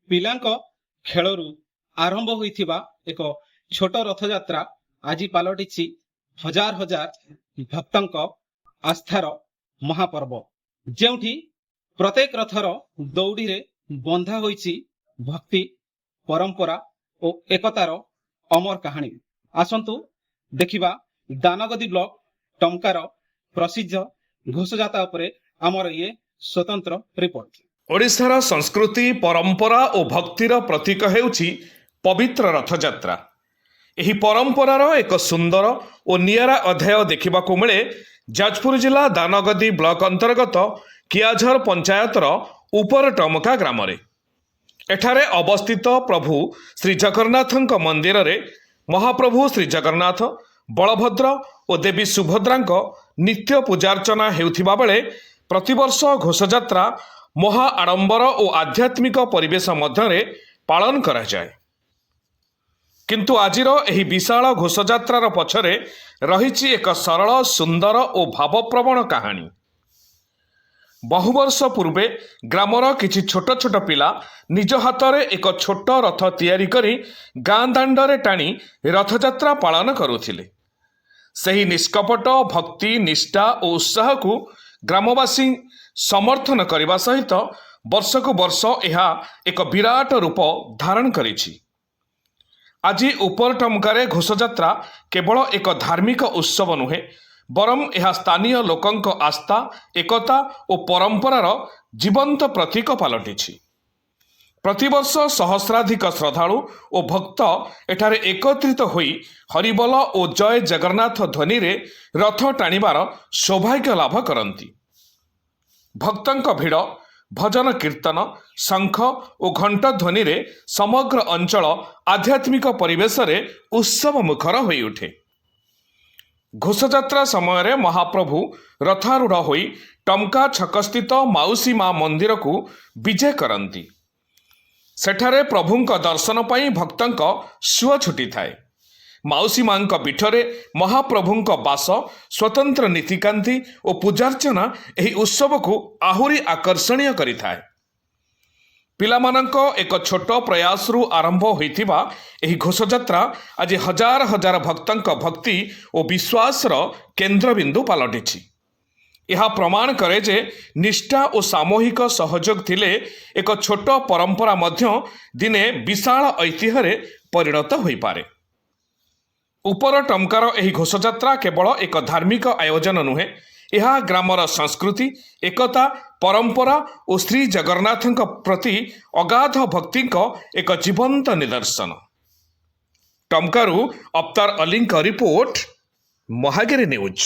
ପିଲାଙ୍କ ଖେଳରୁ ଆରମ୍ଭ ହୋଇଥିବା ଏକ ଛୋଟ ରଥଯାତ୍ରା ଆଜି ପାଲଟିଛି ହଜାର ହଜାର ଭକ୍ତଙ୍କ ଆସ୍ଥାର ମହାପର୍ବ, ଯେଉଁଠି ପ୍ରତ୍ୟେକ ରଥର ଦଉଡ଼ିରେ ବନ୍ଧା ହୋଇଛି ଭକ୍ତି, ପରମ୍ପରା ଓ ଏକତାର ଅମର କାହାଣୀ। ଆସନ୍ତୁ ଦେଖିବା ଦାନଗଦି ବ୍ଲକ ଟମକାର ପ୍ରସିଦ୍ଧ ଘୋଷଯାତ୍ରା ଉପରେ ଆମର ଇଏ ସ୍ୱତନ୍ତ୍ର ରିପୋର୍ଟ। ଓଡ଼ିଶାର ସଂସ୍କୃତି, ପରମ୍ପରା ଓ ଭକ୍ତିର ପ୍ରତୀକ ହେଉଛି ପବିତ୍ର ରଥଯାତ୍ରା। ଏହି ପରମ୍ପରାର ଏକ ସୁନ୍ଦର ଓ ନିଆରା ଅଧ୍ୟାୟ ଦେଖିବାକୁ ମିଳେ ଯାଜପୁର ଜିଲ୍ଲା ଦାନଗଦି ବ୍ଲକ ଅନ୍ତର୍ଗତ କିଆଝର ପଞ୍ଚାୟତର ଉପର ଟମକା ଗ୍ରାମରେ। ଏଠାରେ ଅବସ୍ଥିତ ପ୍ରଭୁ ଶ୍ରୀ ଜଗନ୍ନାଥଙ୍କ ମନ୍ଦିରରେ ମହାପ୍ରଭୁ ଶ୍ରୀ ଜଗନ୍ନାଥ, ବଳଭଦ୍ର ଓ ଦେବୀ ସୁଭଦ୍ରାଙ୍କ ନିତ୍ୟ ପୂଜାର୍ଚ୍ଚନା ହେଉଥିବା ବେଳେ ପ୍ରତିବର୍ଷ ଘୋଷଯାତ୍ରା ମହା ଆଡ଼ମ୍ବର ଓ ଆଧ୍ୟାତ୍ମିକ ପରିବେଶ ମଧ୍ୟରେ ପାଳନ କରାଯାଏ। କିନ୍ତୁ ଆଜିର ଏହି ବିଶାଳ ଘୋଷଯାତ୍ରାର ପଛରେ ରହିଛି ଏକ ସରଳ, ସୁନ୍ଦର ଓ ଭାବପ୍ରବଣ କାହାଣୀ। ବହୁ ବର୍ଷ ପୂର୍ବେ ଗ୍ରାମର କିଛି ଛୋଟ ଛୋଟ ପିଲା ନିଜ ହାତରେ ଏକ ଛୋଟ ରଥ ତିଆରି କରି ଗାଁ ଦାଣ୍ଡରେ ଟାଣି ରଥଯାତ୍ରା ପାଳନ କରୁଥିଲେ। ସେହି ନିଷ୍କପଟ ଭକ୍ତି, ନିଷ୍ଠା ଓ ଉତ୍ସାହକୁ ଗ୍ରାମବାସୀ ସମର୍ଥନ କରିବା ସହିତ ବର୍ଷକୁ ବର୍ଷ ଏହା ଏକ ବିରାଟ ରୂପ ଧାରଣ କରିଛି। ଆଜି ଉପର ଟମକାରେ ଘୋଷଯାତ୍ରା କେବଳ ଏକ ଧାର୍ମିକ ଉତ୍ସବ ନୁହେଁ, ବରଂ ଏହା ସ୍ଥାନୀୟ ଲୋକଙ୍କ ଆସ୍ଥା, ଏକତା ଓ ପରମ୍ପରାର ଜୀବନ୍ତ ପ୍ରତୀକ ପାଲଟିଛି। ପ୍ରତିବର୍ଷ ସହସ୍ରାଧିକ ଶ୍ରଦ୍ଧାଳୁ ଓ ଭକ୍ତ ଏଠାରେ ଏକତ୍ରିତ ହୋଇ ହରିବୋଲ ଓ ଜୟ ଜଗନ୍ନାଥ ଧ୍ୱନିରେ ରଥ ଟାଣିବାର ସୌଭାଗ୍ୟ ଲାଭ କରନ୍ତି। ଭକ୍ତଙ୍କ ଭିଡ଼, ଭଜନ କୀର୍ତ୍ତନ, ଶଙ୍ଖ ଓ ଘଣ୍ଟ ଧ୍ୱନିରେ ସମଗ୍ର ଅଞ୍ଚଳ ଆଧ୍ୟାତ୍ମିକ ପରିବେଶରେ ଉତ୍ସବ ମୁଖର ହୋଇଉଠେ। ଘୋଷଯାତ୍ରା ସମୟରେ ମହାପ୍ରଭୁ ରଥାରୂଢ଼ ହୋଇ ଟମକା ଛକସ୍ଥିତ ମାଉସୀ ମା ମନ୍ଦିରକୁ ବିଜେ କରନ୍ତି। ସେଠାରେ ପ୍ରଭୁଙ୍କ ଦର୍ଶନ ପାଇଁ ଭକ୍ତଙ୍କ ସୁଅ ଛୁଟିଥାଏ। ମାଉସୀ ମାଙ୍କ ପୀଠରେ ମହାପ୍ରଭୁଙ୍କ ବାସ, ସ୍ୱତନ୍ତ୍ର ନୀତିକାନ୍ତି ଓ ପୂଜାର୍ଚ୍ଚନା ଏହି ଉତ୍ସବକୁ ଆହୁରି ଆକର୍ଷଣୀୟ କରିଥାଏ। ପିଲାମାନଙ୍କ ଏକ ଛୋଟ ପ୍ରୟାସରୁ ଆରମ୍ଭ ହୋଇଥିବା ଏହି ଘୋଷଯାତ୍ରା ଆଜି ହଜାର ହଜାର ଭକ୍ତଙ୍କ ଭକ୍ତି ଓ ବିଶ୍ୱାସର କେନ୍ଦ୍ରବିନ୍ଦୁ ପାଲଟିଛି। ଏହା ପ୍ରମାଣ କରେ ଯେ ନିଷ୍ଠା ଓ ସାମୂହିକ ସହଯୋଗ ଥିଲେ ଏକ ଛୋଟ ପରମ୍ପରା ମଧ୍ୟ ଦିନେ ବିଶାଳ ଐତିହ୍ୟରେ ପରିଣତ ହୋଇପାରେ। ଉପର ଟମକାର ଏହି ଘୋଷଯାତ୍ରା କେବଳ ଏକ ଧାର୍ମିକ ଆୟୋଜନ ନୁହେଁ, ଏହା ଗ୍ରାମର ସଂସ୍କୃତି, ଏକତା, ପରମ୍ପରା ଓ ଶ୍ରୀ ଜଗନ୍ନାଥଙ୍କ ପ୍ରତି ଅଗାଧ ଭକ୍ତିଙ୍କ ଏକ ଜୀବନ୍ତ ନିଦର୍ଶନ। ଟମକାରୁ ଅବତାର ଅଲିଙ୍କ ରିପୋର୍ଟ, ମହାଗିରି ନ୍ୟୁଜ୍।